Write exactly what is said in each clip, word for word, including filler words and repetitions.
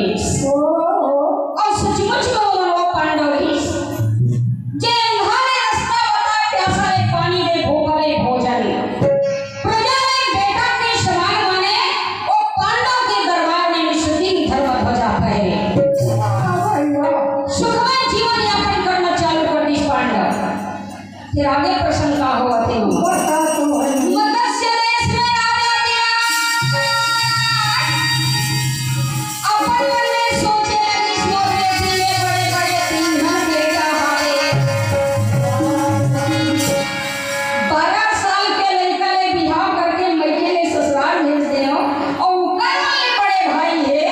अउ सचमुच में ओमन ओ पांडव रिहिस, जे अंधा ले रस्ता बताय, प्यासा ले पानी दे, भूखा ले भोजन। प्रजा ले बेटा के समान माने, ओ पांडव के दरबार में निस्सिन धर्म ध्वजा फहरे। सुखमय जीवन यापन करना चालू कर दिस पांडव। फिर आगे प्रसंग का होवत हे? बता तो भाई। मत्स्य देश में राजा विराट अपन मन में सोचे लगिस, मोर बेटी ले बड़े बड़े तीन झन बेटा हवे। बारह साल के लइका ले बिहाव करके मइके ले ससुराल भेज देव, अउ ओकर वाले बड़े भाई हे,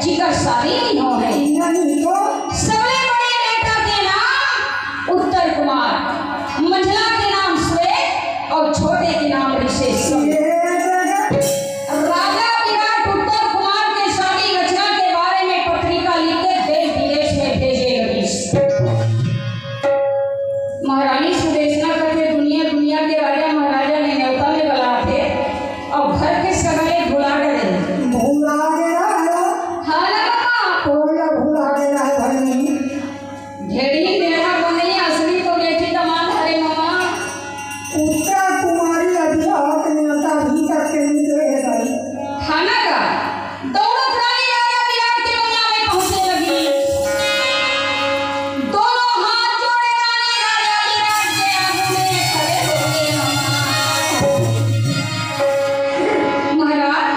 जिकर शादी नइ होय हे। नहीं तो। सबले बड़े बेटा के नाम उत्तर कुमार, मंझला के नाम श्वेत अउ छोटे के नाम ऋषेश। ये जगह। राजा विराट उत्तर कुमार के शादी रचना के बारे में पत्रिका लिख के देश विदेश में भेजे लगिस। महारानी सुदेशना कथे, दुनिया दुनिया के राजा महाराजा ने नेवता में बलाथे अउ घर के सगा ले भुला डरे। भुला डरे हो? हाँ ना मामा। कोई ला भुला डरे हो घर में। ढेड़ी मेरा बनई, असली तो बेटी दमाद हरे मामा। उत्तर कुमारी अभी हाथ में आता, अभी तक के नहीं दे है भाई। खाना का दौलत रानी राजा विराट के बंगला में पहुंचे लगी। दोनों हाथ जोड़े रानी राजा विराट के आगू में खड़े हो गए। महाराज,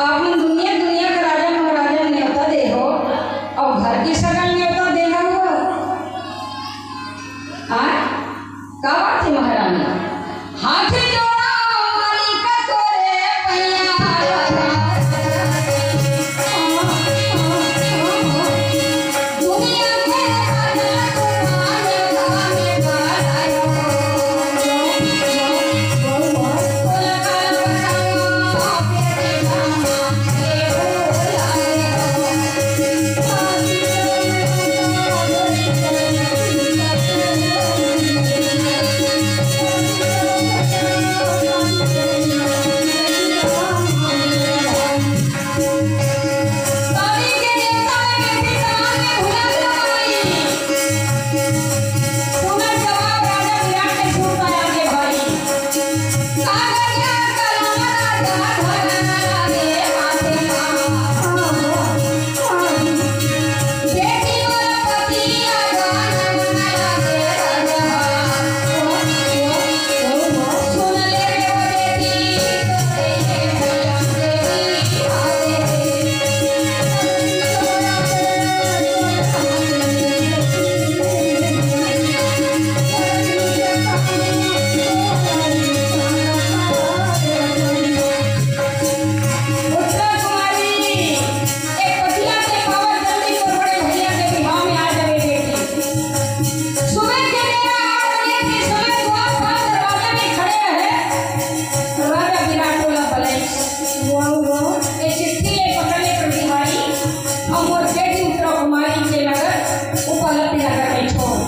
आप मन दुनिया दुनिया के राजा महाराजा नेवता दे हो, अउ घर के सगा नेवता दे हो। हाँ? का बात हे महारानी? हाथ जोड़ा मालिक तोरे पैया। दुनिया के राजा तोरा नेवता में बलायो। उत्तरा कुमारी, एक पथिया के पावत जल्दी तोर बड़े भैया के बिहाव में आ जावे बेटी। सुबह के बेरा आठ बजे के समय द्वारपाल दरवाजा में खड़े रहे। राजा विराट ओला बलाइस। वाह, वाह। ए चिट्ठी ले पकड़ ले प्रतिहारी, अउ मोर बेटी उत्तरा कुमारी के नगर उपलब्ध नगर में छोड़।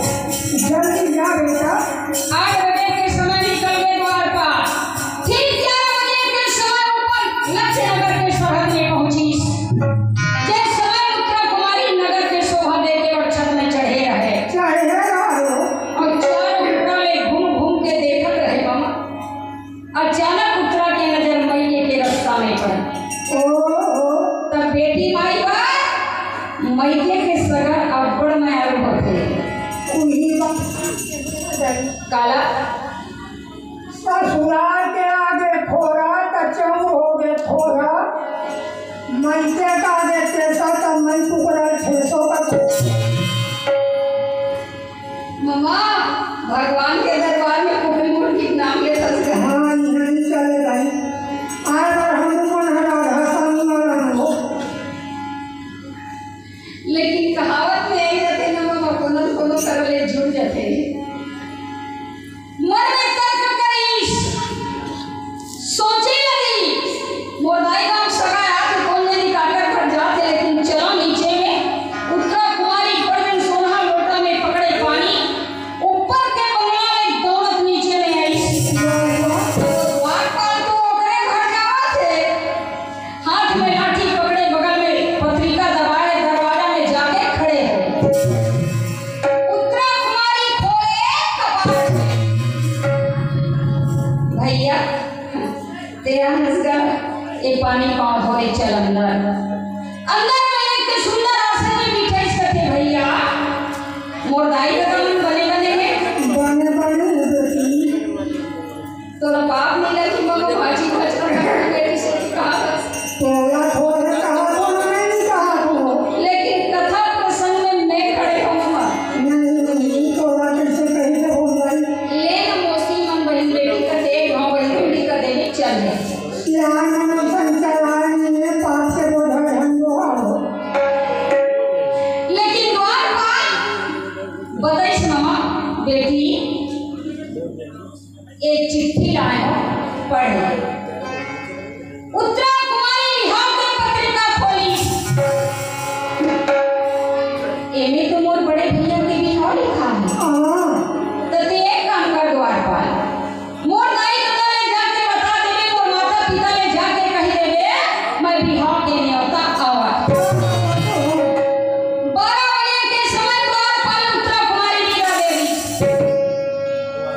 जल्दी जा बेटा। आठ बजे के समय निकल गे द्वारपाल। ठीक ग्यारह बजे के समय उपलब्ध नगर के सरहद में पहुंचिस। जे समय उत्तरा कुमारी नगर के शोभा देखे अउ छत में चढ़े रहे। चढ़े रहे। अउ चारों टुकड़ा ले घूम घूम के देखत रहे मामा। अचानक उत्तरा के नजर मइके के रस्ता में पड़े। ओ, ओ। तब बेटी माई बर मइके के सगा अब्बड़ मयारू होथे। उही बात। काला? ससुराल के आगे खोरा, त चौर हो गे थोरा। मइके का आगे तेसा, त मई कुकरा ठेसो का। ममा, भगवान के दरबार में कुकरी मुर्गी के नाम लेथस गा। हाँ, इहाँ नहीं चले भाई। आए बार हम मन ह राधा स्वामी वाला हो। लेकिन कहावत में आई जाथे ना ममा, कोनो न कोनो कर ले जुड़ जाथे। मन में तर्क करिस, सोचे लगी, मोर दाई गाँव सगा आथे, कोन जनी काकर घर जाथे, लेकिन चलो नीचे में। उत्तरा कुमारी बड़ जन सोनहा लोटा में पकड़े पानी, ऊपर के बंगला में दौड़त नीचे में आइस। द्वारपाल तो ओकरे घर जावत हे, हाथ में लाठी पकड़े, बगल में पत्रिका दबाए, अंदर, अंदर में एक सुंदर आसन में बिठाइस कथे, "भैया, मोर दाई ददा मन बने बने हे?" "बने बने हे बेटी।" "तोला पाप नइ लगी, मगर भाजी भजन करके बेटी से कहा था।" "तोला थोड़े कहा तो, मैं नहीं कहा तो।" "लेकिन कथा प्रसंग में मैं खड़े हूँ।" "नहीं, नहीं, तोला कैसे कहीं से बोल रही?" "ले ना मौसी मन बहन बेटी का दे, गाँव बहन बेटी का देने चल रहे।" "यार, मन संचार नहीं है, पाप के बोझा झंडो हारो।" लेकिन द्वारपाल बताइस मामा, "बेटी, एक चिट्ठी लाए हो, पढ़ ले।" उत्तरा कुमारी बिहाव के पत्रिका खोलिस। "एमे तो मोर बड़े भैया के बिहाव लिखा है।" "हाँ।" "तो तैं एक काम कर द्वारपाल, मोर दाई ददा ले जाके बता देबे, मोर माता पिता ले जाके कहि देबे, मैं बिहाव के नेवता आवत।" बारह बजे के समय द्वारपाल उत्तरा कुमारी विदा दे दिस।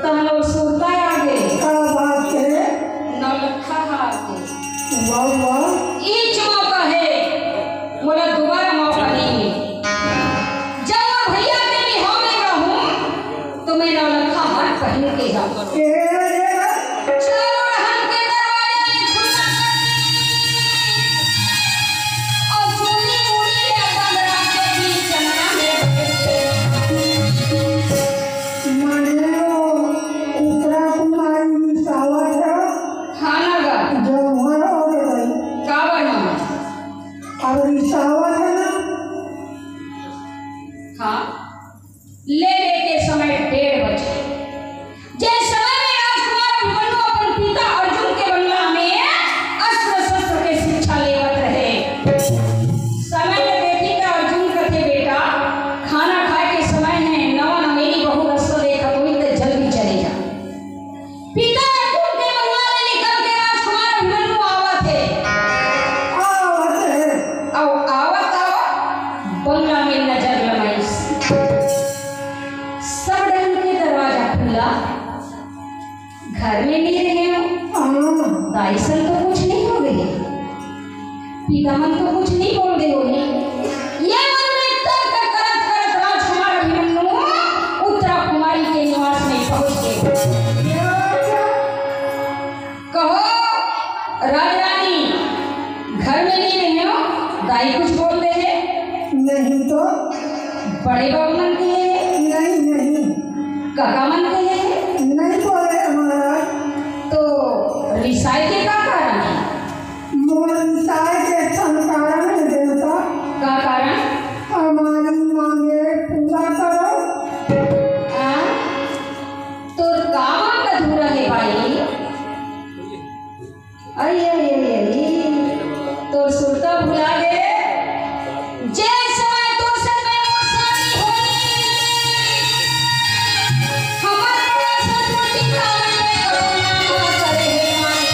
तहन ओ सुरता आ गे। का बात है? नौलखा हार के। वाह, वाह। इच मौका है, मोला दोबारा मौका नहीं मिले। जब मैं भैया के बिहाव में रहूं, तो मैं नौलखा हार पहन के जाऊं। ए, ए, ए। चारों रहन के दरवाजा ले खुला कर दी। और चूड़ी मुड़ी ले बंद रख के बीच अंगना में बैठ गई। माने वो उत्तरा कुमारी रिसावत है। हाँ ना गा। जो हुआ हो गए भाई। का बना? अब रिसावत है ना। हाँ। ले लेके समय डेढ़ बजे, जे समय में राजकुमार अभिमन्यु अपन पिता अर्जुन के बंगला में अस्त्र शस्त्र के शिक्षा लेवत रहे। समय में देखी त अर्जुन कथे, "बेटा, खाना खाए के समय है, नवा नवेली बहू रस्ता देखत होई त जल्दी चले जा।" पिता अर्जुन के बंगला ले निकल के राजकुमार अभिमन्यु आवत हे। आवत हे। अउ आवत, आवत बंगला में नजर लमाइस। सब डहन के दरवाजा खुला। घर में नहीं रहे हो। हाँ। दाई सन तो कुछ नहीं हो गए। पिता मन तो कुछ नहीं बोल दे होही। ये मन में तर्क करत करत राजकुमार अभिमन्यु उत्तरा कुमारी के निवास में पहुंच गए। कहो राजरानी, घर में नहीं रहे हो, दाई कुछ बोल दे है? नहीं तो। बड़े बाबू मन के? नहीं, नहीं। काका मन के? नहीं बोले महाराज। तो रिसाए के का कारण है? मोर रिसाए के ठन कारण हे देवता। का कारण? हमारी मांगे पूरा करो। आ? तोर का मांग अधूरा हे भाई? अरे, अरे, अरे, अरे, तोर सुरता भुला गे। जे समय तोर संग में मोर शादी होइस, हमर बड़ा ससुर जी कावन में करुणा करे हे माई।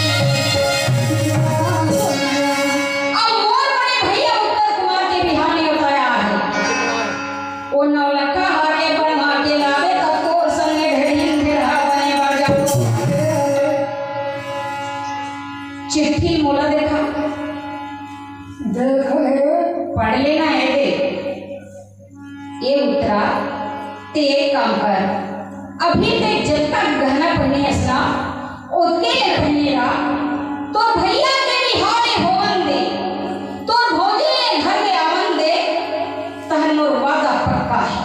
अब मोर बड़े भैया उत्तर कुमार के बिहाव में बताया है। ओ नौलखा हार के बनवा के लावे, तब तोर संग में ढेढ़िन ढेढ़ा बने बर जाबो। चिट्ठी मोला देखा। देख ले। पढ़ लेना है दे। ए उत्तरा, ते एक काम कर, अभी ते जतका गहना पहिने हस ना, ओतके ले पहिने रह। तोर भैया के बिहाव ले होवन दे, तोर भौजी ले घर में आवन दे, तहन मोर वादा पक्का है।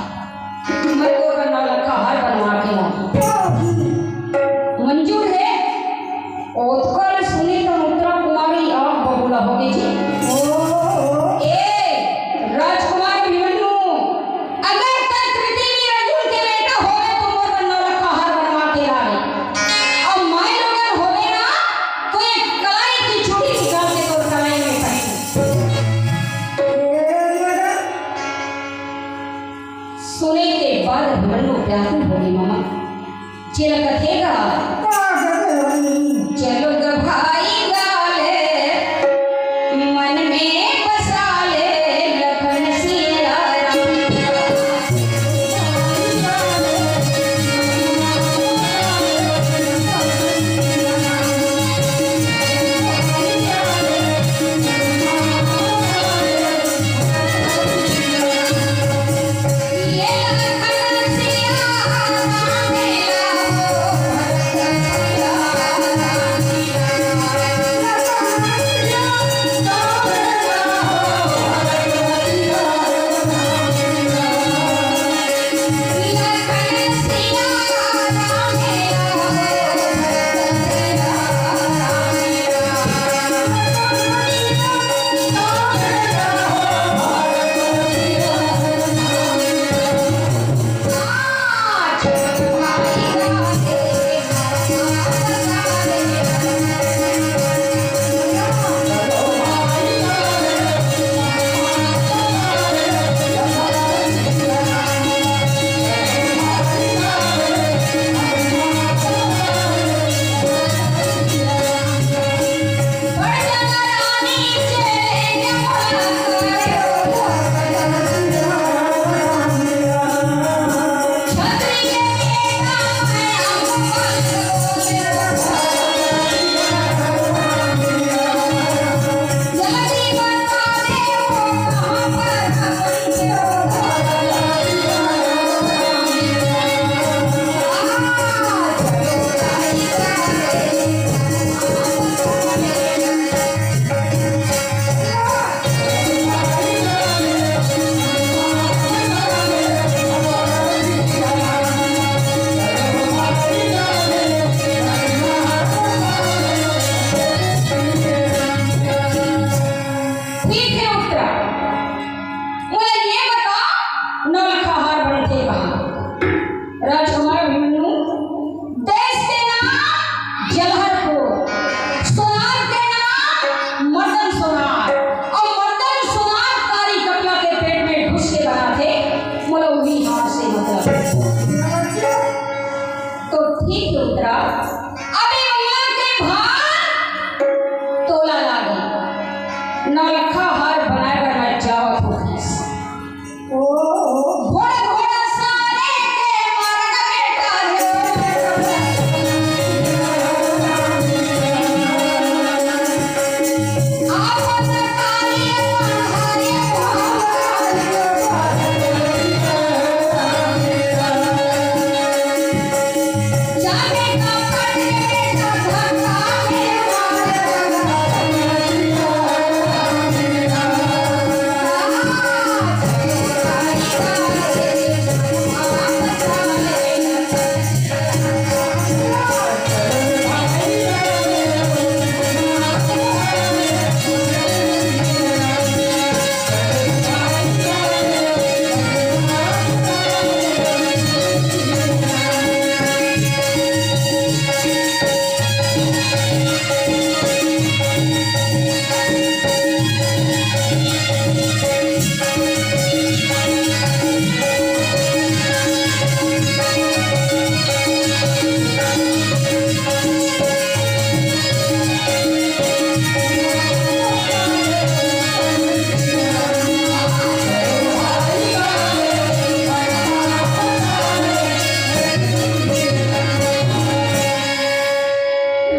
मैं तोर बर नौलखा हार बनवा के लाऊं। मंजूर है? ओतका ले सुनी त उत्तरा कुमारी आग बबूला हो गई जी। ए, राजकुमार अभिमन्यु, अगर तै तृतीवीर अर्जुन के बेटा होवे तो मोर बर नौलखा हार बनवा के लावे। अब माई लोगन होवे ना तो एक कलाई की चूड़ी निकाल के तोर कलाई में पहन। सुने के बाद अभिमन्यु व्याकुल हो गए, मामा। जेला कथे गा। का कथे भाई? चलो ग भाई गा ले, मन में बसा ले, लखन सिया राम। अभी मम्मा के भार तोला लागे, नलखा हार बनाए बर मैं जावत हों। ओ, ओ, घोड़ा, घोड़ा सारे के मारन बेटा रे।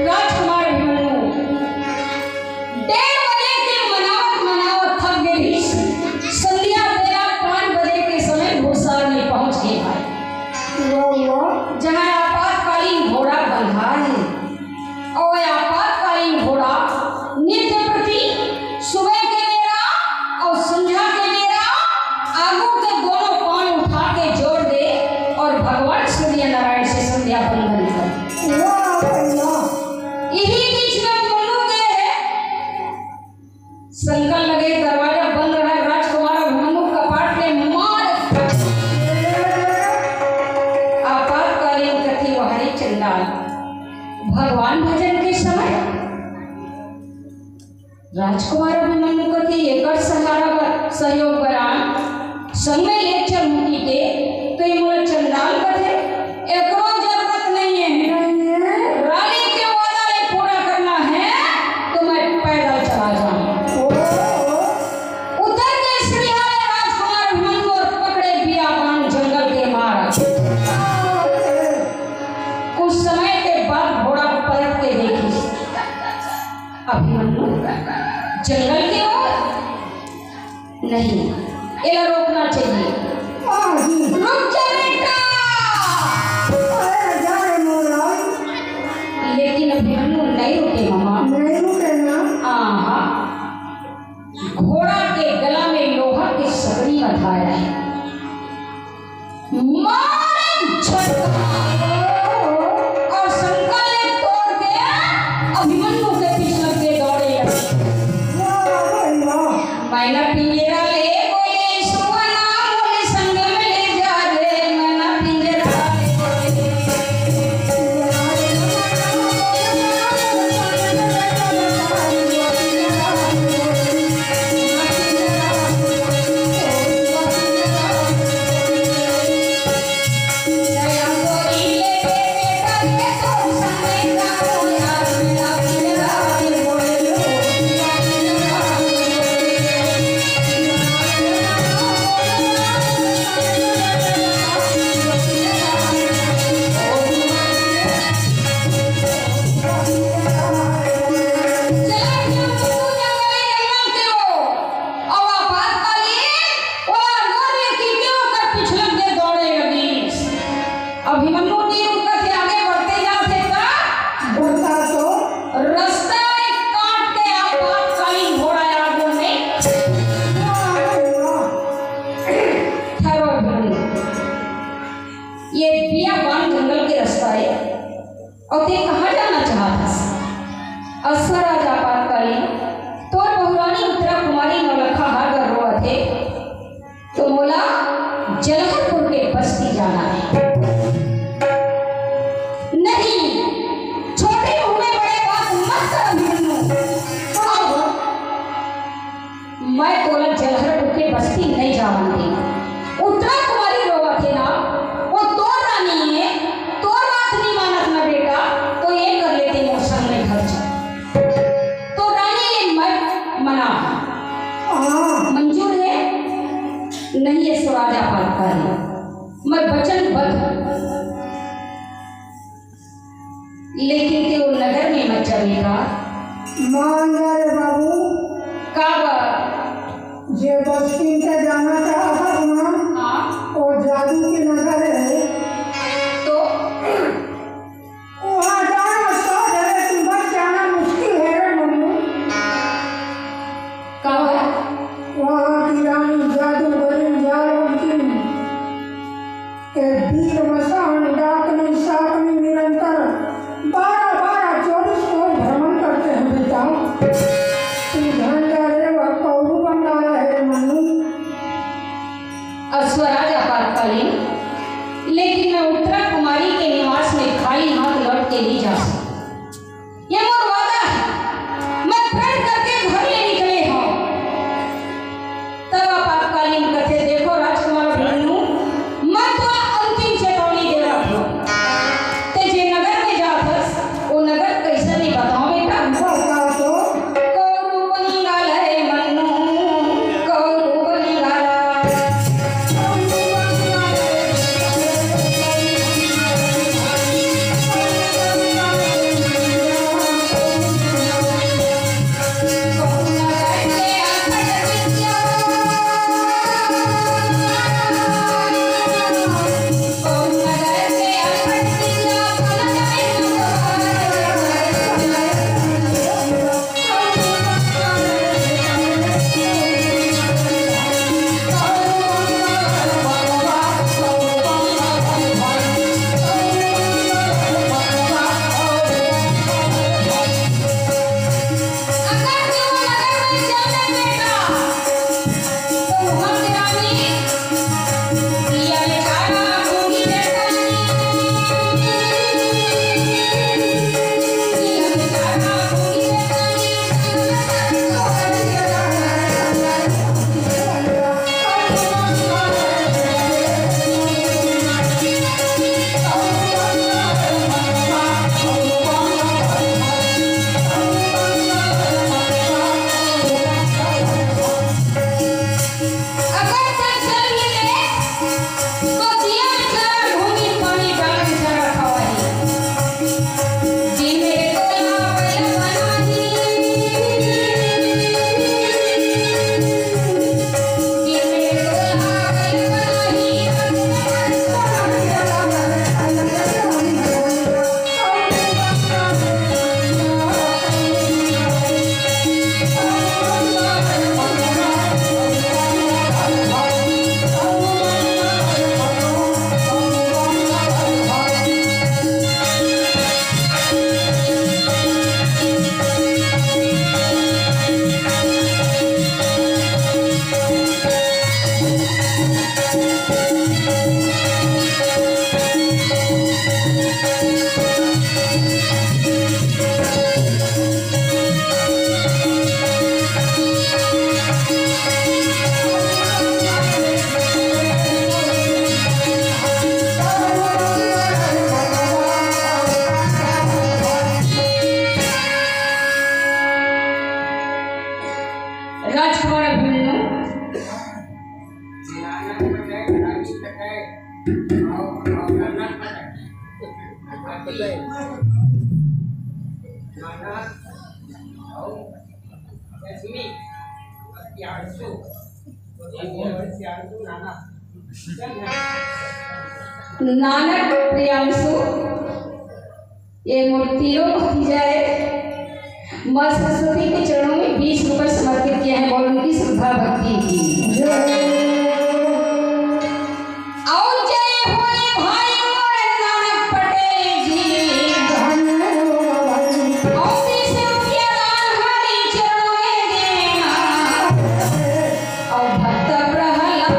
राजकुमार अभिमन्यु डेढ़ बजे के मनावत मनावत थक गे रहिस। संध्या बेरा पाँच बजे के समय घुड़सार में पहुंच गे भाई। वाह, वाह। जहाँ आपातकालीन घोड़ा बंधा है, अउ आपातकालीन घोड़ा नित्य प्रति सुबह के बेरा अउ संध्या के बेरा आगू के दोनों पाँव उठा के जोड़ दे अउ भगवान सूर्य नारायण से संध्या वंदन कर। वाह, वाह। इही बीच में मनु के संकल लगे, दरवाजा बंद रहे, राजकुमार अभिमन्यु कपाट ले मार। आपातकालीन कथे, "वाह रे चंडाल, भगवान भजन के समय।" राजकुमार अभिमन्यु कथे, "एकर सहारा बर, सहयोग बर आन, संग में ले चल मुंह के।" तो ये मोला चंडाल कथे, एकरो जरूरत नहीं है। नहीं है। रानी के वादा ले पूरा करना है तो मैं पैदल चला जाऊं। ओ। उतर के सीढ़िया ले राजकुमार अभिमन्यु अउ पकड़े बियाबान जंगल के मार्ग। कुछ समय के बाद घोड़ा पलट के देखिस, अभिमन्यु जंगल के ओर नहीं, एला रोकना चाहिए। हाँ जी। रुक जा बेटा। अरे, जा रे मोला। लेकिन अभिमन्यु नहीं रुके, मामा। नहीं रुके ना। आहा। घोड़ा के गला में लोहा के सकड़ी बंधाया है। मारे झटका और संकल ले तोड़ के अभिमन्यु के पीछे लग के दौड़े। वाह भाई वाह। मैना पिंजरा ले बोले, "सुमना मोले संग में ले जा रे।" नहीं, ये स्वराज आपातकालीन, मैं वचनबद्ध। लेकिन ते वो नगर में मत जा बेटा। मान जा रे बाबू। का बा? जे बस्ती ते जाना चाहत हस ना, हाँ। वो जादू के नगर है। तो? वहाँ जाना साध है, तू बच जाना मुश्किल है रे मन्नू। का बा? वहाँ की रानी जादूगरी जालवंती के वीर मसान डाकनी साकनी निरंतर बारह बारह चौबीस कोस भ्रमण करते हैं बेटा। तू ध्यान जा रे, वह कौरू बंगाल है मन्नू। अब स्वराज आपातकालीन, लेकिन मैं उत्तरा कुमारी के निवास में खाली हाथ लौट के नहीं जा सकती। ये मोर वादा है, मैं प्रण करके घर ले निकले हंव। तब आपातकालीन कथे, देखो राजकुमार अभिमन्यु, मैं तो अंतिम चेतावनी दे रहा हूँ। ते जे नगर में जात हस, वो नगर कैसन नहीं बताओ बेटा। बता तो। कौरू बंगाल है मन्नू, कौरू बंगाल। राजकुमार अभिमन्यु। नानक प्रियांशु, ये मोर तीनों भतीजा है। माँ सरस्वती के चरणों में बीस रुपए समर्पित किए हैं। बोल उनकी श्रद्धा भक्ति की जय। और जय होए भाई मोर नानक पटेल जी। और बीस रुपया दान हरि चरणों में देना। और भक्त प्रहलाद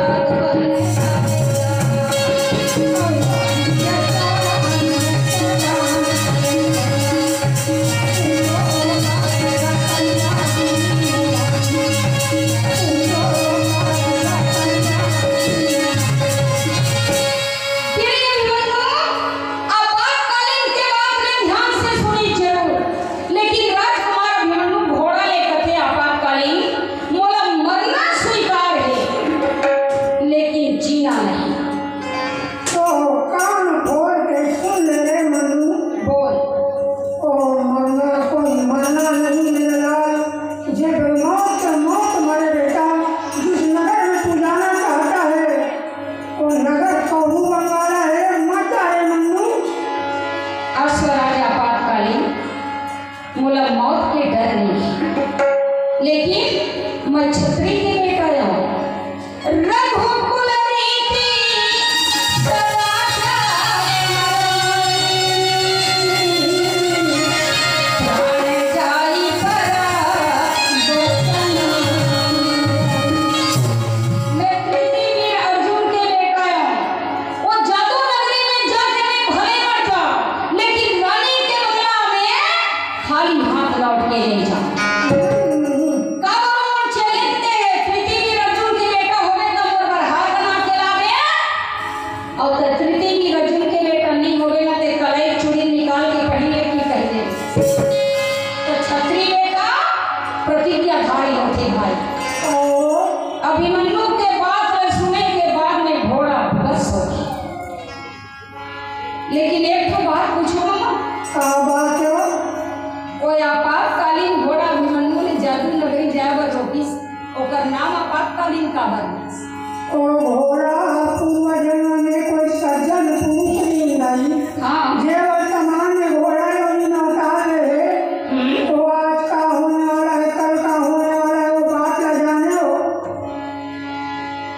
तो घोड़ा पूर्व जन्म में कोई सज्जन पुरुष ही नहीं। हाँ। जे वर्तमान में घोड़ा योनि में अवतार रहे, हम्म। तो आज का होने वाला है, कल का होने वाला है, वो बात ला जाने हो।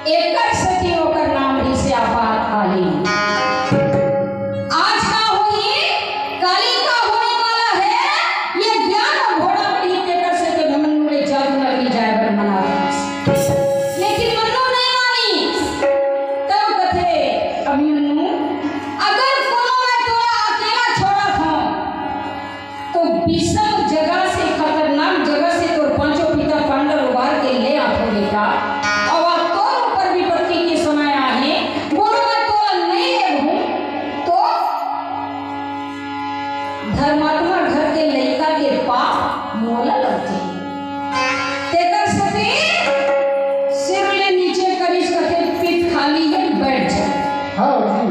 एकर सेती ओकर नाम रिहिसे आपातकालीन। आज का होही, काली का होने वाला है, ये ज्ञान घोड़ा में ही तेकर सेती मन्नू ले जादू नगरी जाए बर मना रहिस। लेकिन मन्नू नहीं मानी। तब कथे, अभिमन्यु, अगर कोनो मैं तोला अकेला छोड़त हूँ, तो विषम जगह से, खतरनाक जगह से तोर पांचों पिता पांडव उबार के ले आथों बेटा। अउ आज तोर ऊपर विपत्ति के समय आहे, कोनो मैं तोला नहीं लेगहूं, तो धर्मात्मा घर के लइका के पाप मोला लगथे। तेकर सेती सिर ले नीचे करिस कथे, पीठ खाली है, बैठ जा। हाँ जी।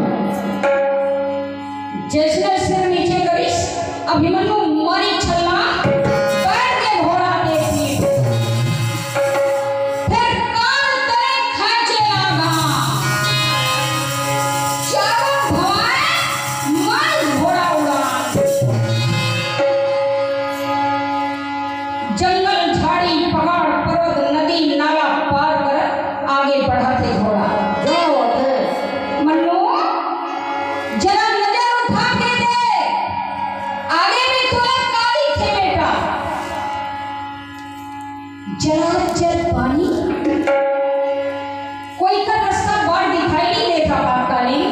जइसने सिर नीचे करिस, अभिमन्यु मरी छल्ला बैठ के घोड़ा के पीठ। फेर कान तरे खेंचे लागा। चारों भवाए मार घोड़ा उड़ान। जंगल, झाड़ी, पहाड़, पर्वत, नदी, नाला पार कर आगे बढ़त हे घोड़ा। क्या बात है? मन्नू, जरा नजर उठा के देख, आगे में तोला का दिखथे बेटा? जलाजल पानी, कोई का रस्ता बाट दिखाई नहीं देता आपातकालीन।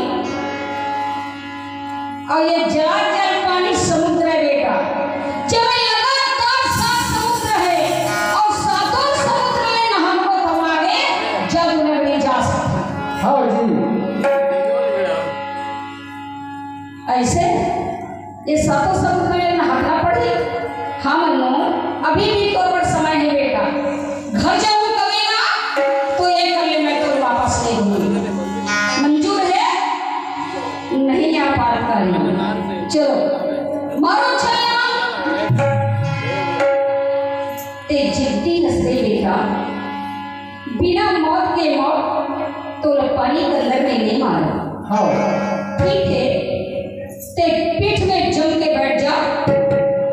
अउ ये जलाजल पानी समुद्र है बेटा, जेमे लगातार सात समुद्र है, अउ सातों समुद्र में नहाबो त आगे जादू नगरी जा सकथे। हाँ जी। अइसे ये सातों समुद्र में नहाना पड़ही। हाँ मन्नू, अभी भी तोर बर समय है बेटा। घर जाहूं कभी ना, तो ये कर ले, मैं तो वापस नहीं हूँ। मंजूर है? नहीं, आपातकालीन। चलो, मारो छल्ला। ते जिद्दी हस रे बेटा, बिना मौत के मौत तोला पानी के अंदर में नहीं मारो। हाँ। ठीक है, ते पीठ में जम के बैठ जा,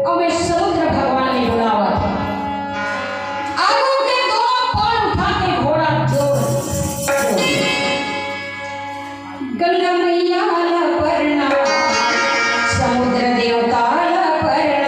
अउ मैं समुद्र भगवान ले बुलावत हूँ। आगू के दोनों पांव उठा के घोड़ा जोर। गंगा मैया ला परना, समुद्र देवता ला परना।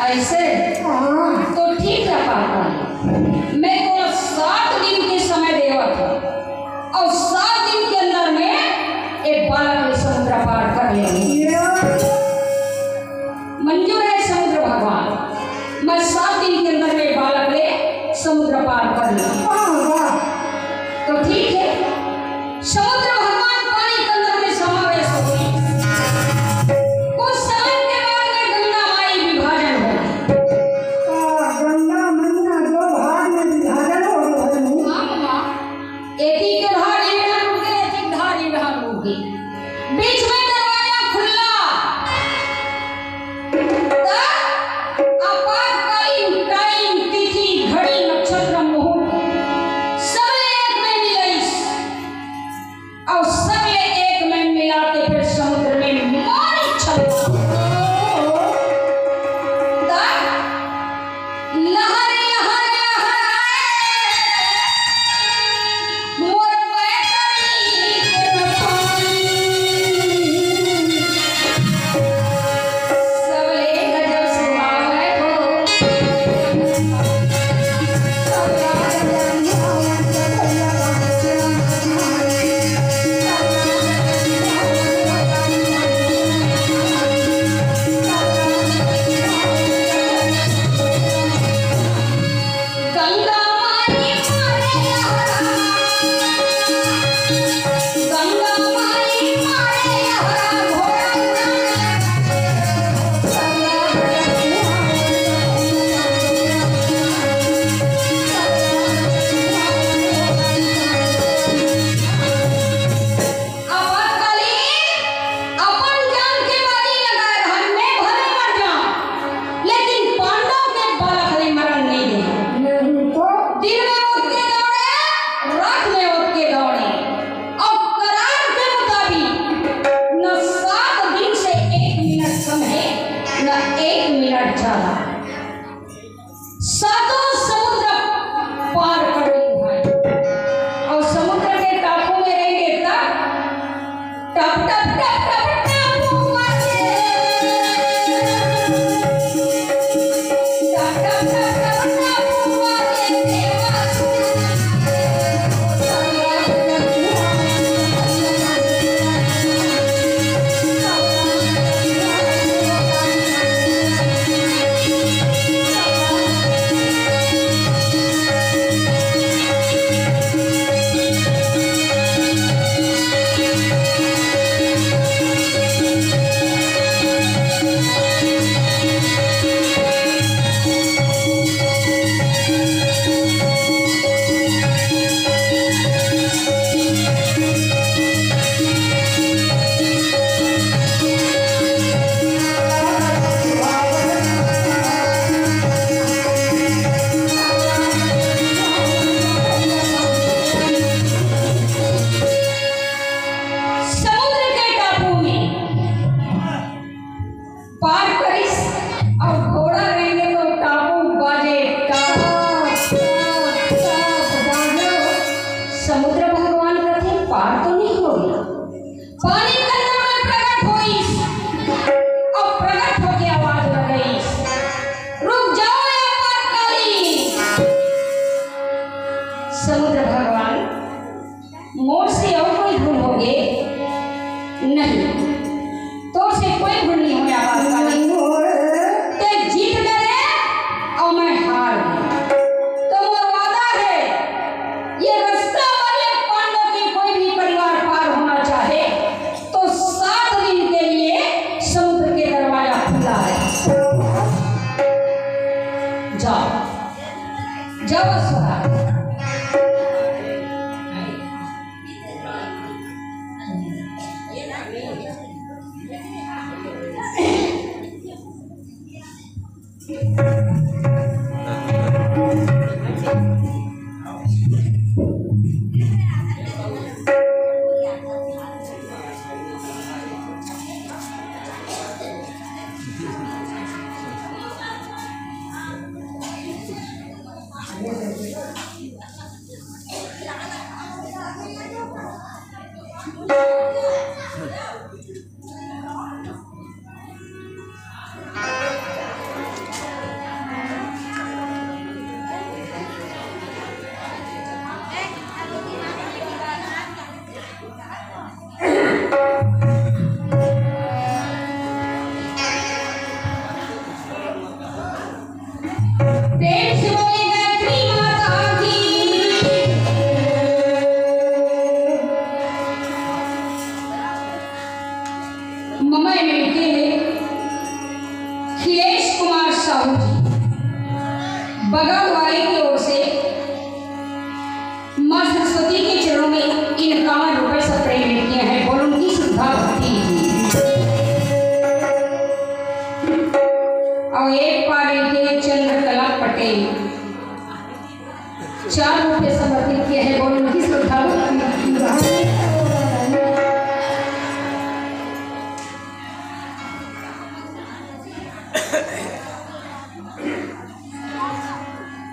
ऐसे? हाँ। तो ठीक है पापा, मैं तोला सात दिन के समय देवत हूँ और सात दिन के अंदर में एक बालक ले समुद्र पार कर ले। मंजूर है समुद्र भगवान, मैं सात दिन के अंदर में बालक ले समुद्र पार कर ले। वाह, वाह। तो ठीक है, समुद्र भगवान पानी के अंदर में समावेश हो गए। कुछ समय के बाद में गंगा माई विभाजन हो गई। आ, गंगा मैया दो भाग में विभाजन हो गई। हाँ, हाँ। एक ही के धार ये धार उठ गए, एक ही धार ये धार उठ गई। बीच में दरवाजा खुला। तब आपातकालीन टाइम, तिथि, घड़ी, नक्षत्र, मुहूर्त सब एक में मिलाइस। अउ सबले एक में मिला के फिर समुद्र में मारी छलवा। तब लहर, लहर, लहर आए, मोर बैतरी के पानी। सबले गजब सुहावै हो। गंगा माई मारे लहरा, गंगा माई मारे लहरा, घोड़ा उड़ान लगा। आपातकालीन अपन जान के बाजी लगाए रहन, मैं भले मर जाऊं, लेकिन पांडव के बालक ले मरण नहीं दे। नहीं तो? दिन में उठ के दौड़े, रात में उठ के दौड़े, और करार के मुताबिक न सात दिन से एक मिनट कम है, न एक मिनट ज्यादा। सातों समुद्र पार कर ली भाई। और समुद्र के टापू में रहेंगे तब टप टप टप टप टापू बाजे। टप टप टप टप टापू बाजे, देवा सुन। समुद्र के टापू में पार करिस अउ घोड़ा रेंगे तो टापू बाजे, टाप, टाप, टाप बाजे। समुद्र भगवान कथे, "पार तो नहीं होगे।" पानी के अंदर में प्रकट होइस अउ प्रकट होके आवाज लगाइस, "रुक जाओ, आपातकालीन।" समुद्र भगवान, मोर से अउ कोई भूल होगे? नहीं, तोर से कोई भूल नहीं होय आपातकालीन। तैं जीत डरे अउ मैं हार गे। तो मोर वादा है, ये रास्ता वाले पांडव के कोई भी परिवार पार होना चाहे, तो सात दिन के लिए समुद्र के दरवाजा खुला है। जाओ, जाओ स्वराज। अखिलेश कुमार साहू जी बगल वाले की ओर से माँ सरस्वती के चरणों में इक्यावन रुपए से प्रेरित किए हैं। बोल उनकी श्रद्धा भक्ति। और एक पारी के चंद्रकला पटेल चार रुपए समर्पित किए हैं। बोल उनकी श्रद्धा भक्ति।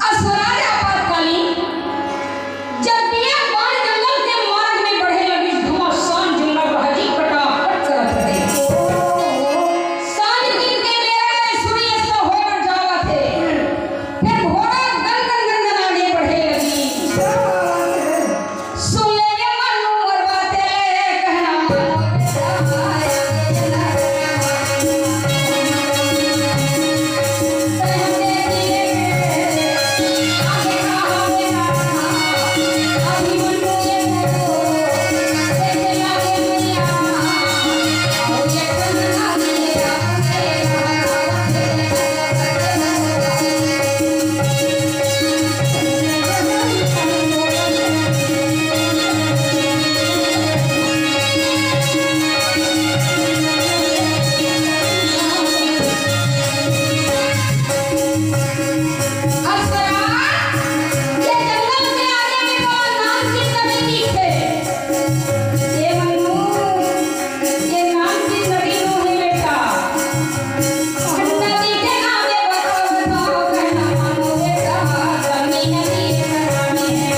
असुराज आपातकालीन, जब दिया बाण जंगल के मार्ग में बढ़े लगी, घमासान जंगल बहाजी कटाकट करत रहे। सांझ दिन के बेरा में सूर्यास्त होए बर जावत हे, फिर घोड़ा गन गन गन गन आगे बढ़े लगी। सुन ले रे मनु मोर बाते, कहना मानो रे सहाय। असरा, ये जंगल के आगे में बड़ा नाम की नदी दिखे। ये मनु, ये नाम की नदी नो है बेटा। नदी के नाम पे बताओ, बताओ, कहना मानो बेटा, गंगी नदी के नाम है।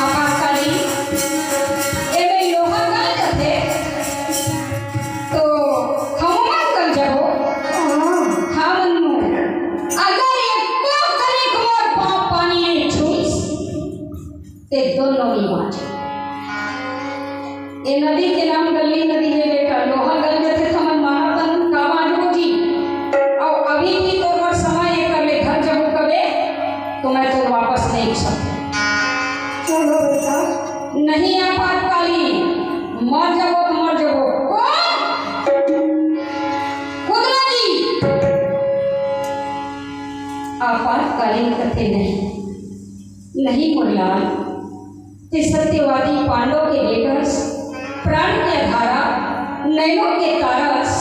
आपातकालीन, एमे लोहा गल जाथे, तो हमू मन गल जाबो। हाँ मन्नू, अगर एको तनिक मोर पाँव पानी नइ छुइस, ते दोनों नइ बाँचे। ए नदी के नाम गंगी नदी हे बेटा, लोहा गल जाथे त हमन मानव तन का बाँचबो जी। अउ अभी भी तोर बर समय हे, कर ले घर जबो कबे, तो मैं तोर वापस नइ सकत। चलो बेटा। नहीं आपातकालीन, मर जबो त मर जबो। कौन? कुंदरा जी। आपातकालीन कथे नहीं। नहीं मोर लाल, ते सत्यवादी पांडव के बेटस, प्राण के धारा, नैनों के तारस।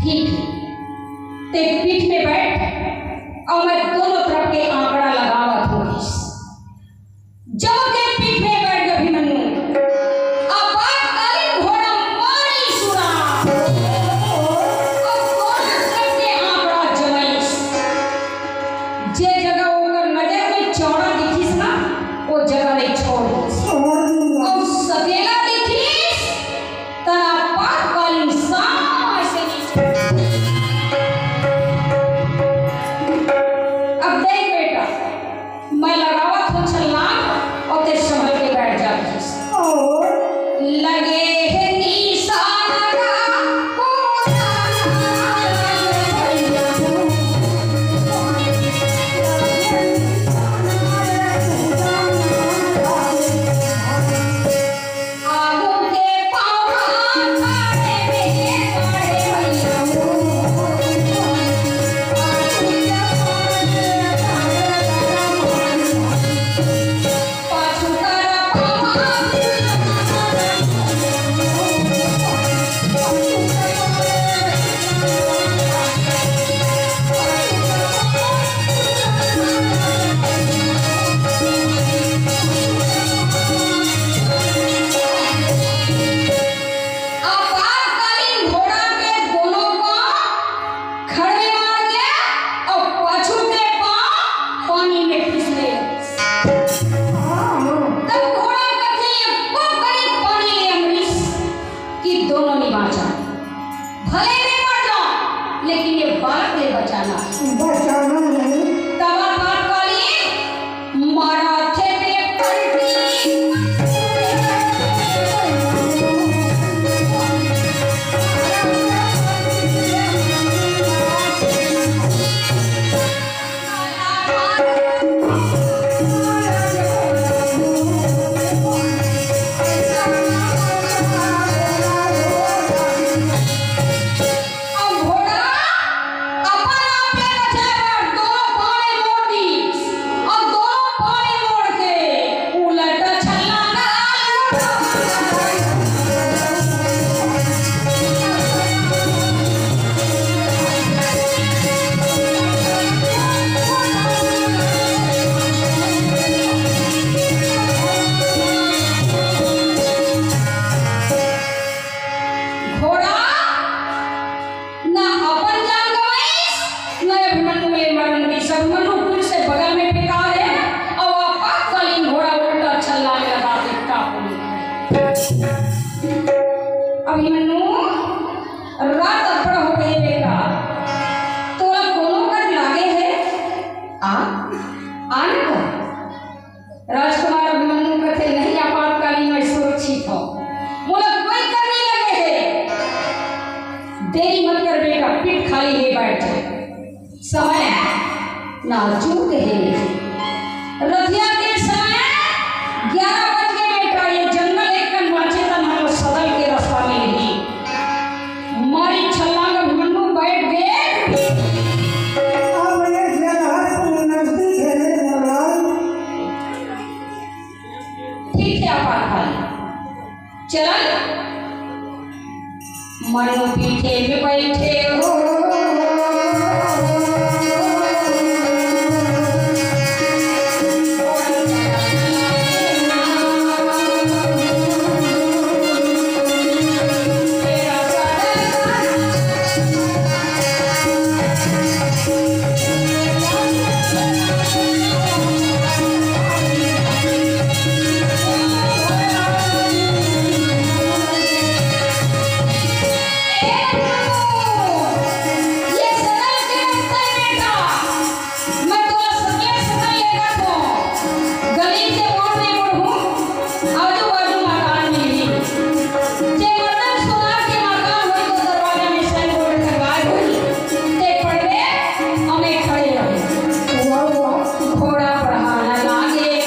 ठीक हे, ते पीठ में बैठ अउ मैं दोनों तरफ के आंकड़ा लगावत हों। जब ते पीठ में बैठ गे अभिमन्यु, आपातकालीन घोड़ा मारिस उड़ान। अउ दोनों तरफ के आंकड़ा जमाइस। जे जगह ओकर नजर में चौड़ा दिखिस ना, ओ जगह ले छोड़ दिस। छोड़ दिस। अउ सकेला दिखिस, त आपातकालीन साँस नीचे। अब देख बेटा, मैं लगावत हों छलांग अउ भले मैं मर जाऊं, लेकिन ये बालक ले बचाना। बचाना नहीं। तब आपातकालीन मराठे पे पलटी। अब घोड़ा अपन आप ले बचाए बर दोनों पानी मोड़ दी, और दोनों पानी मोड़ के उलट छल्ला घोड़ा ना अपन जान गवाइस, ना अभिमन्यु ले मरन दीस। अभिमन्यु फिर से बगल में फेंका हे, अउ आपातकालीन घोड़ा उल्टा छल्ला लगा के काबू में। अभिमन्यु, रात अब्बड़ हो गई बेटा, तोला कोनो कर लागे हे? आ, आ ना। राजकुमार अभिमन्यु कथे, "नहीं आपातकालीन, मैं सुरक्षित हूँ, मोला कोई कर नहीं लगे हे।" देरी मत कर बेटा, पीठ खाली हे बैठ। समय नाजुक हे। रथिया के समय ग्यारह बज गए बेटा, ये जंगल एक कन बाँचे त हमन सदल के रास्ता में रही। मारी छलांग अभिमन्यु बैठ गे। अब ये जंगल नजदीक हे रे महाराज। ठीक हे, आपातकालीन। चल, मनु पीठे में बैठे हो। ये सदन के उत्तर में था। मैं तोला सकले सकल लेगत हों। गली के मोड़ में मुड़हूँ, आजू बाजू मकान मिलही। जे मर्दन सोनार के मकान होही, तो दरवाजा में sign board टंगाए होही। ते पढ़बे, अउ मैं खड़े रहूँ। वाह, वाह। घोड़ा पढ़ाना लागे।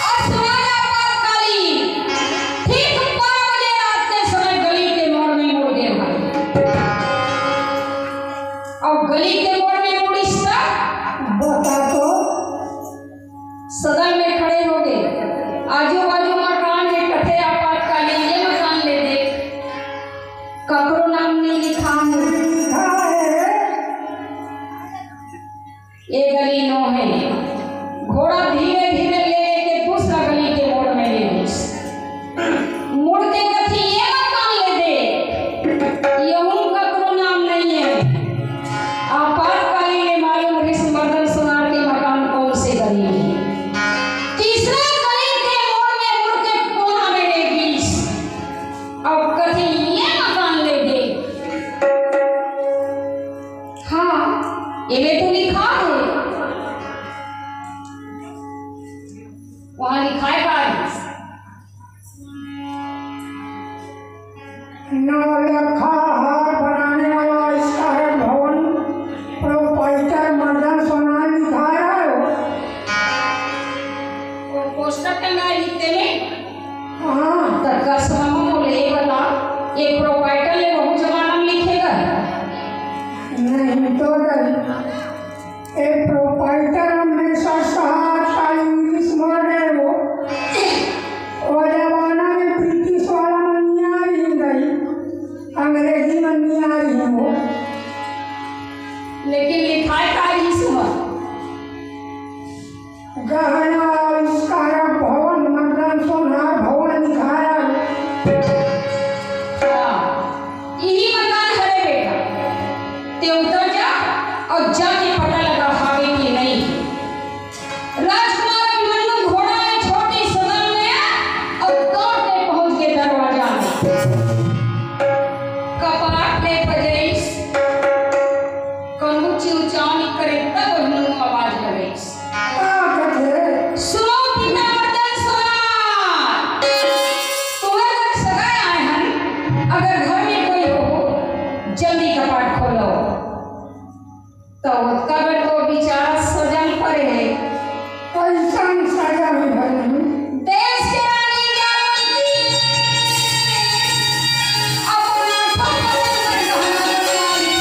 और सुना जा आपातकालीन, ठीक बारह बजे रात के समय गली के मोड़ में मुड़ गे भाई। अउ गली के मोड़ में मुड़िस त बता तो। सदन में खड़े हो गे, आजू बाजू मकान हे, कथे आपातकालीन ये मकान ले देख, ककरो नाम नहीं लिखा हे। लिखा हे। ये गली नो हे। घोड़ा धीरे धीरे ले लेके दूसरा गली के मोड़ में ले गइस। मुड़ के कथे, "ये मकान ले दे।" यहूँ ककरो नाम नहीं हे। आपातकालीन ले मालूम रहिस मर्दन सोनार के मकान कौन से गली में हे। तीसरा गली के मोड़ में मुड़ के कोना में ले गइस। अब कथे, "ये मकान ले दे।" हाँ, एमे तो लिखा हे। वहाँ लिखा हे का? नवलखा हार बनाने वाला आविष्कारक भवन, प्रोप्राइटर मर्दन सोनार लिखा हे। वो पोस्टर टंगा हे तेमे। हाँ। त कसम मोले बता, ये प्रोप्राइटर ले वहू जमाना में लिखे गा? नहीं तो नहीं। ये प्रोप्राइटर हमेशा साहब का इंग्लिश बोल रहे हो। वो जमाना में ब्रिटिश वाला मनिया ही नहीं। अंग्रेजी में नहीं आ रही हो। लेकिन लिखाए का रही सुन। गहना आविष्कार भवन मर्दन सोनार भवन दिखाया। हाँ, यही मकान हरे बेटा। ते उतर जा और जाके पता लगा हावे कि नहीं। राजकुमार अभिमन्यु घोड़ा ले छोटी सदन में और दौड़ के पहुंच के दरवाजा में। कपाट ले बजइस, कहूं चिंचानी करे तब अभिमन्यु आवाज लगइस। का कथे? सुनो पिता मर्दन सोनार, तुम्हें घर सगाए आए हैं, अगर घर में कोई हो, जल्दी कपाट खोलो। तो ओतका बेर तो बेचारा सजन परे हे। कइसन सजन हे भाई? देश के रानी जागृति अपन आंखों पर गहना बनवा ली।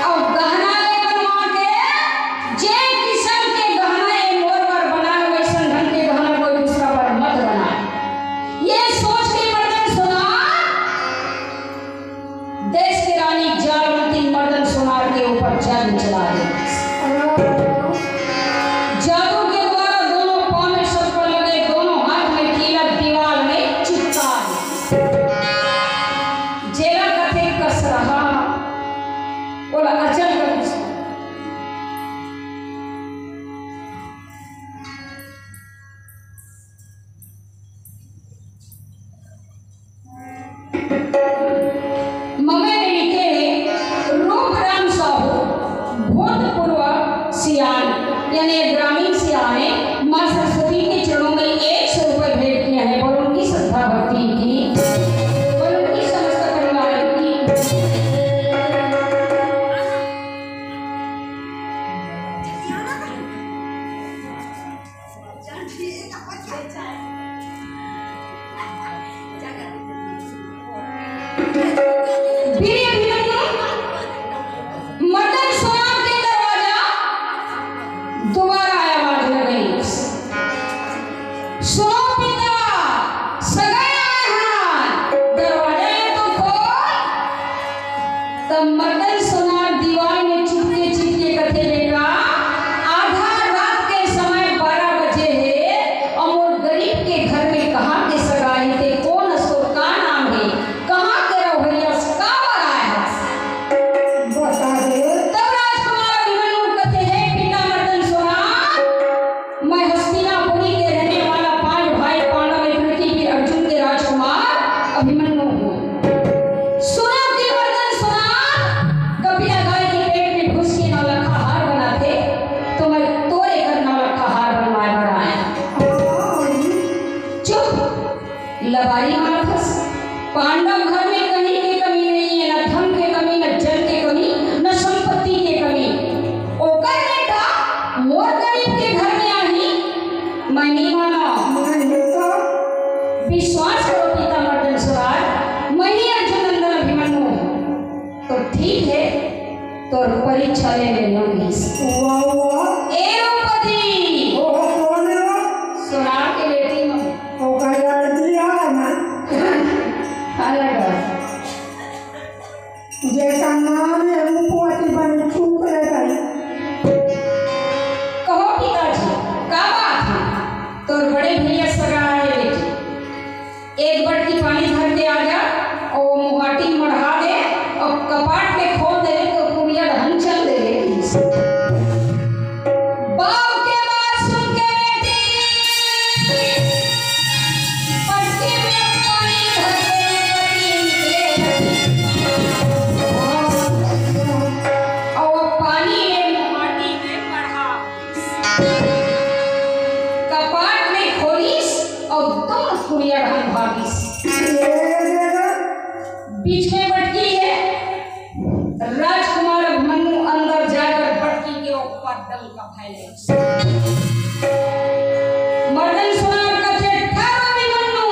अब गहना ले बनवा के जे किस्म के गहना ए मोर बर बनाए, वइसन ढंग के गहना कोई दूसरा बर मत बनाए। ये सोच के मर्दन सोनार देश के रानी जालवंती मर्दन सोनार के ऊपर जादू चला दे। जादू के द्वारा दोनों पाँव में सप्पा लगे, दोनों हाथ में कीलक, दीवाल में चिपका दे। जेला कथे कस रहा, ओला अचल कर कुछ ममे मिलके रूपराम साहू भूतपूर्व सियान यानी ग्रामीण सियान ने माँ सरस्वती के चरणों में एक सौ रुपए भेंट किए हैं। बोलो उनकी श्रद्धा भक्ति की, बोलो उनकी समस्त परिवार की। वीर अभिमन्यु, मर्दन सोनार के दरवाजा दोबारा आवाज लगइस। सुनो पिता, सगन आए हैं, दरवाजा ले तो खोल। तब मर्दन सोनार दीवाल में चिपके चिपके कथे, बेटा, आधा रात के समय बारह बजे हे, अउ मोर गरीब के घर में कहाँ के सगाई हे, कोन अस, तोर का नाम हे, कहाँ के रहोइया अस, काबर आए हस? बता दे। तब राजकुमार अभिमन्यु कथे, हे पिता मर्दन सोनार, मैं हस्तिनापुरी के रहने वाला पांच भाई पांडव एक रणवीर अर्जुन के राजकुमार अभिमन्यु हूँ। सुनो कि मर्दन सोनार, कपिला गाय के पेट में घुस के नौलखा हार बनाथे, तो मैं तोरे घर नौलखा हार बनवाए बर आया। चुप, लबारी मारथस। पांडव घर में कहीं के कमी नहीं है, न धन के कमी, न जल के कमी, न संपत्ति के कमी। ओकर बेटा मोर गरीब के घर में आही, मैं नहीं माना। विश्वास करो पिता मर्दन सोनार, मैं ही अर्जुन नंदन अभिमन्यु हूँ। तो ठीक है, तोर परीक्षा ले लेना मिस। वाह, वाह। ए रूपवती। ओहो, कौन है वो? सोनार के बेटी में। ओकर लड़की है ना? अलग है। जेकर नाम है रूपवती, बने चूक ले गई। कहो पिताजी, का बात है? तोर बड़े भैया सगा आए बेटी। एक बटकी पानी धर के आ जा, अउ वो मुहाटी मढ़ा दे, अउ कपाट के खोल दे, तो कुड़िया ढंग चल दे। बाप के बात सुन के बेटी बटकी में पानी धर के निकले। अउ वो पानी में मुहाटी में मढ़ा, कपाट में खोलिस, अउ दोनों कुड़िया ढंग भागिस। बीच में बटकी है। राजकुमार अभिमन्यु अंदर जाकर बटकी के ऊपर डंक फैले। मर्दन सोनार कथे, "ठहर अभिमन्यु,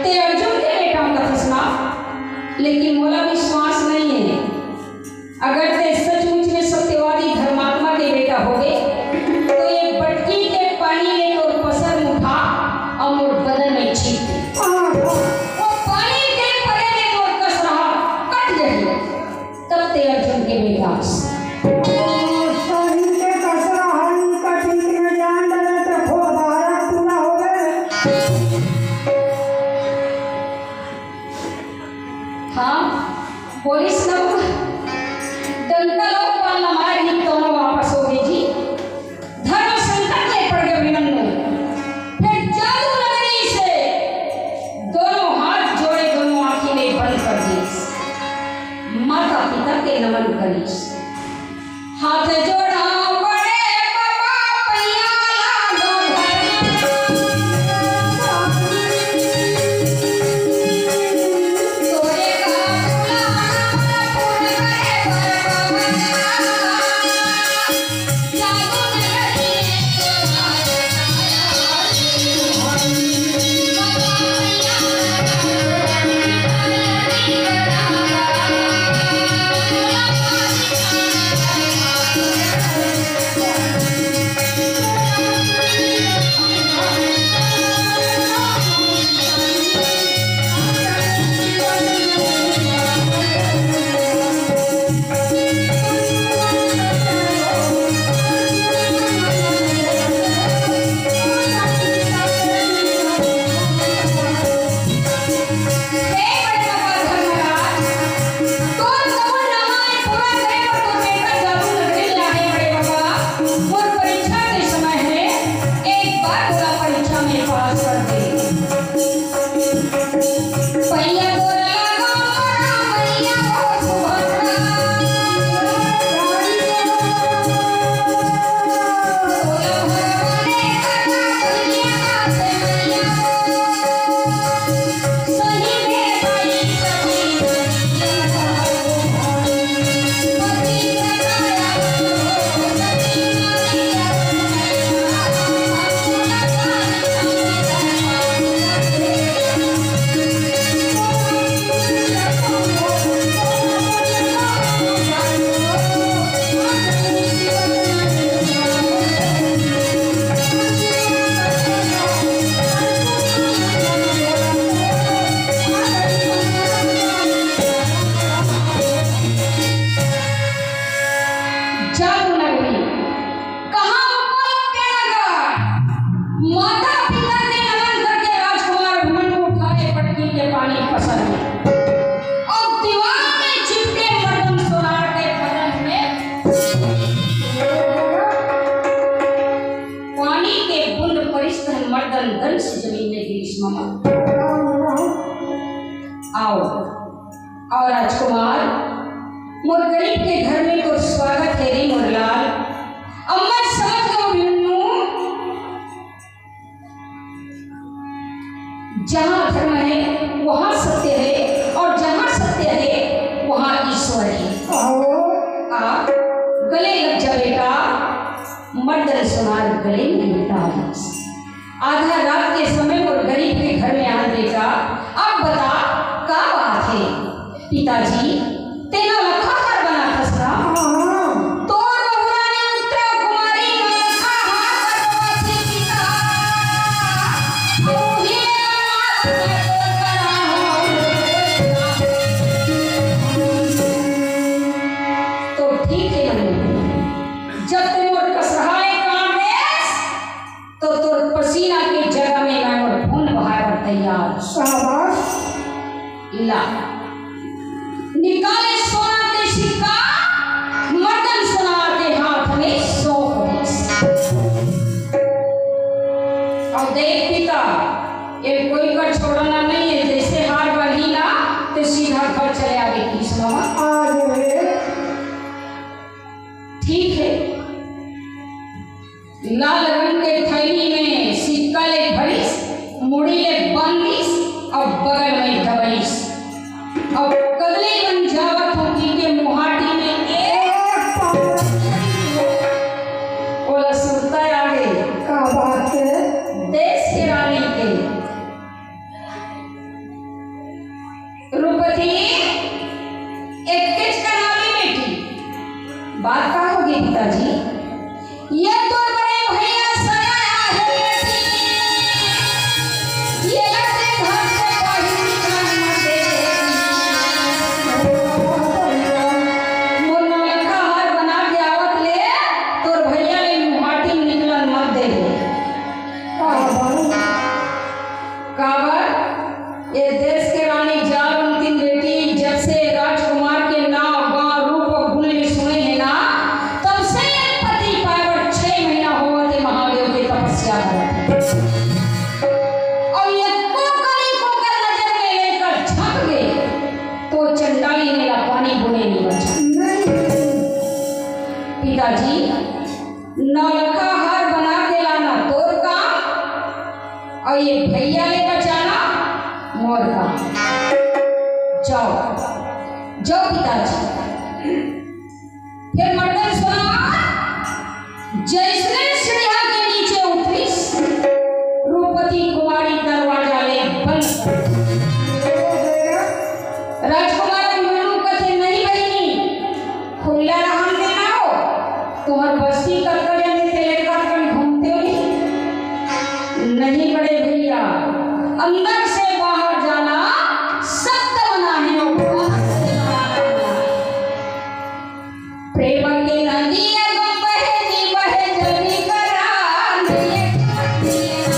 ते अर्जुन के बेटा कथस ना, लेकिन मोला विश्वास नहीं है।" अगर ते सचमुच में सत्यवादी धर्मात्मा के बेटा होगे, तो ये बटकी के पानी ले तोर पसर उठा अउ मोर हाथ जोड़ा बड़े बाबा, पैया लागो धरना। तोरे का बुलावा पूर्ण करे बर बाबा। हे बड़े बाबा धर्मराज, तोर तमन्ना पूरा करे बर तोर बेटा जादू नगरी ला हे बड़े बाबा। मोर परीक्षा के समय हे, एक बार मोला परीक्षा में पास कर दे। पैया तोर लागो बड़ा मैया हो सुभद्रा। जादू नगरी, कहाँ उपलब्ध के नगर? माता पिता के नमन करके राजकुमार अभिमन्यु उठा के पटकी के पानी पसर में। और दीवार में चिपके मर्दन सोनार के बदन में पानी के बूंद परिस तहन मर्दन दंश जमीन में गिरिस मामा। आओ, आओ राजकुमार, मोर गरीब के घर में तोर स्वागत हे रे मोर लाल। अब मैं समझ गयो बिन्नू, जहाँ धर्म है वहाँ सत्य है, और जहाँ सत्य है वहाँ ईश्वर है। आओ। आ, गले लग जा बेटा, मर्दन सोनार गले में लुटा लिस। आधा रात के समय मोर गरीब के घर में आन बेटा, अब बता का बात हे? पिताजी, तेना ला का हार बनाथस ना? हाँ। तोर बहुरानी उत्तरा कुमारी मा ला का हार बनवाथे पिता? ओही ले बनवावत मैं तोर करा हूँ। तो ठीक हे नन्नू, जब ते मोर कसरहा ए कान देस, तो तोर पसीना के जगह में मैं मोर खून बहाए बर तैयार हूँ। शाबाश। ला, निकाले सोना के सिक्का, मर्दन सोनार के हाथ में सौंप दिस। अब देख पिता, ये कोई का छोड़ना नहीं है, जैसे हार बनही ना, तो सीधा घर चले आबे किस मामा। आ गए। ठीक है। लाल रंग के थैली में सिक्का ले भरिस, मुड़ी ले बांधिस, अउ बगल में दबइस। अउ कदली बन जावत होती के मुहाटी में एक पाँव रखिस। ओला सुरता आ गई। का बात है? देश के रानी के। रूपवती, एतकेच कन आगे बेटी। बात का होगे पिताजी? ये तोर बड़े भैया सगा आहे बेटी। ये लड़के घर से बाहर निकलन मत दे। अउ ये भैया ले बचाना मोर काम। जाओ, जाओ पिताजी। फेर मर्दन सोनार जइसने सीढ़िया के नीचे उतरिस, रूपवती कुमारी दरवाजा ले बंद कर दिस। राजकुमार अभिमन्यु कथे, "नहीं बहिनी, खुल्ला रहन देना हो, तुम्हर बस्ती कतका जने तेरे घर कन घूमते हो नहीं?" "नहीं बड़े भैया, अंदर से बाहर जाना सख्त मना है, बाहर से बाहर आना।" प्रेम के नदिया गो बहे जी बहे जनी करा, नदिया के नदिया।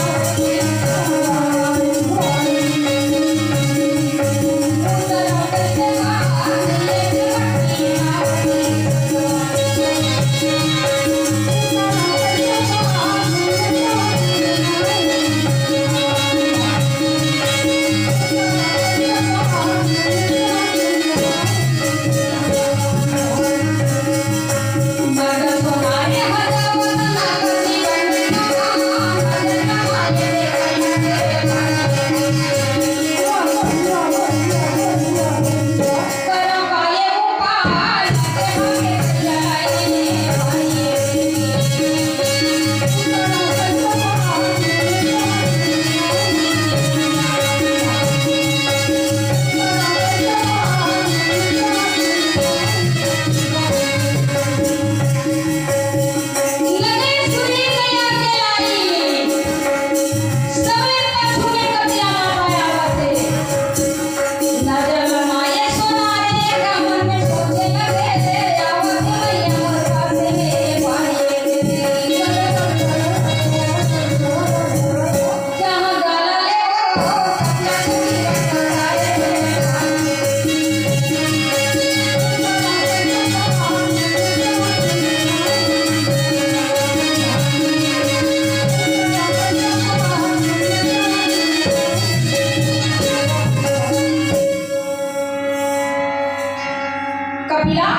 कपिला,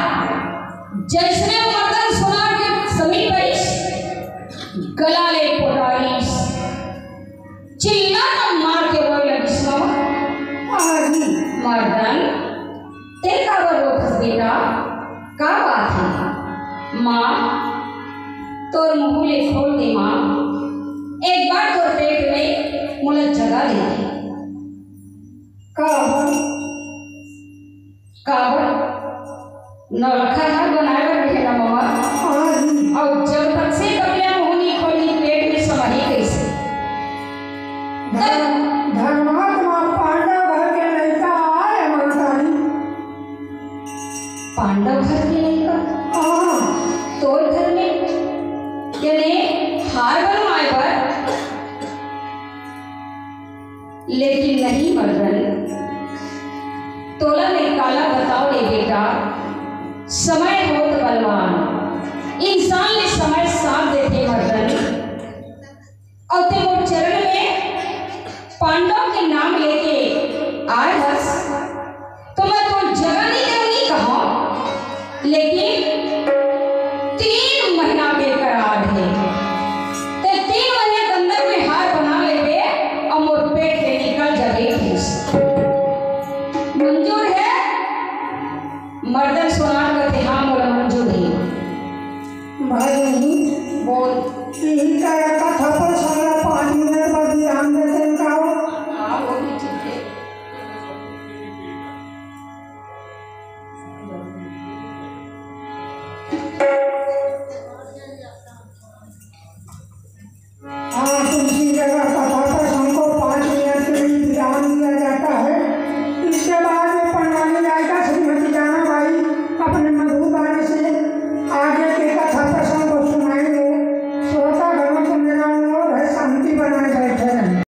जइसने मर्दन सोनार के समीप आइस, गला ले पोटारिस, चिल्ला मार के रोए लगिस, "माँ, मर्दन, तें काबर रोथस बेटा? का बात हे? माँ, तोर मुहूँ ले खोल दे माँ, एक बार तोर पेट में मोला जगा दे दे।" काबर? काबर? नौलखा हार बनाए बर कहे ना ममा। हाँ जी। अउ जब तक से कपिला मुहूँ नइ खोली, पेट में समाही कइसे? धर्म-, धर्मात्मा पांडव घर के लइका आय, महतारी। पांडव घर के लइका? हाँ। तोर घर में? याने हार बनवाए बर? लेकिन नहीं मर्दन, तोला मैं काला बताओ रे बेटा, समय होत बलवान, इंसान ले समय साथ देथे मर्दन। अउ ते मोर चरण में पांडव के नाम लेके आए हस, तो मैं तो जगा नहीं देंव कहूँ, लेकिन तीन महीना बेकरार हे। ते तीन महीना के अंदर में हार बना लेबे अउ मोर पेट ले निकल जाबे। मंजूर हे? मर्दन सोनार कथे, "हाँ, मोला मंजूर हे।" भाई नहीं बोल। यही कारण